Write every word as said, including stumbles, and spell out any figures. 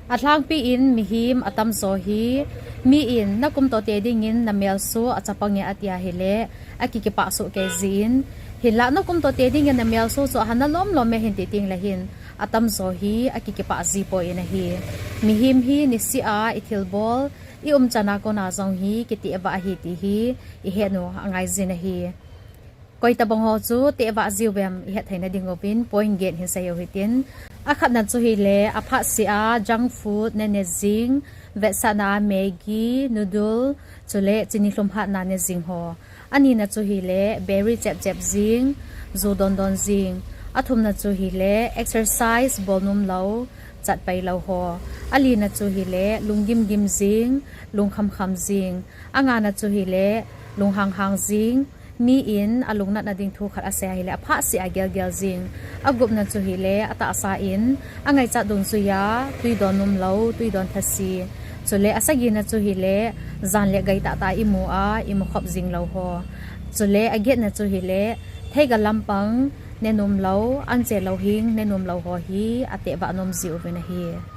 Alhangpi in mihem atamjo hi, mi in nakum toh te dingin namel soh a chapang e atia hile, akikipah soh kei jin, hinlah nakum toh te dingin namel soh chu ahana lomlom e hin ti tengle hin, atamjo hi akikipah jipoi in ahi. Mihem hi niseh a ithilbol, i umchan a kona jong hi kitehvah ahi ti hi ihet u angaijin ahi. Koitobang ho chu tehvah jiuvem ihet theina dinguvin point get hin seiu hitin. Akhatna chu hile, aphatseh a junk food nane jing, vetsahna a Maggi, noodle, chule chini lhumhatna ne jing ho. Anina chu hile, biri chepchep jing, ju dondon jing. Athumna chu hile, exercise bolnom lou, chatpai lou ho. Alina chu hile, lunggimgim jing, lungkhamkham jing. Angana chu hile, lunghanghang jing. Mi in alungnatna ding thu khat asei a hile, aphatseh a gelgel jing. Agupna chu hile, atahsa in angaichat dungjuia twi don nomlou, twi don thase. Chule asagina chu hile, jan le ngai tahtah imu a, imukhop jing lou ho. Chule agetna chu hile, theiga lampang nenom lou, anche louhing nenom lou ho hi atehvah nom jiuvin ahi.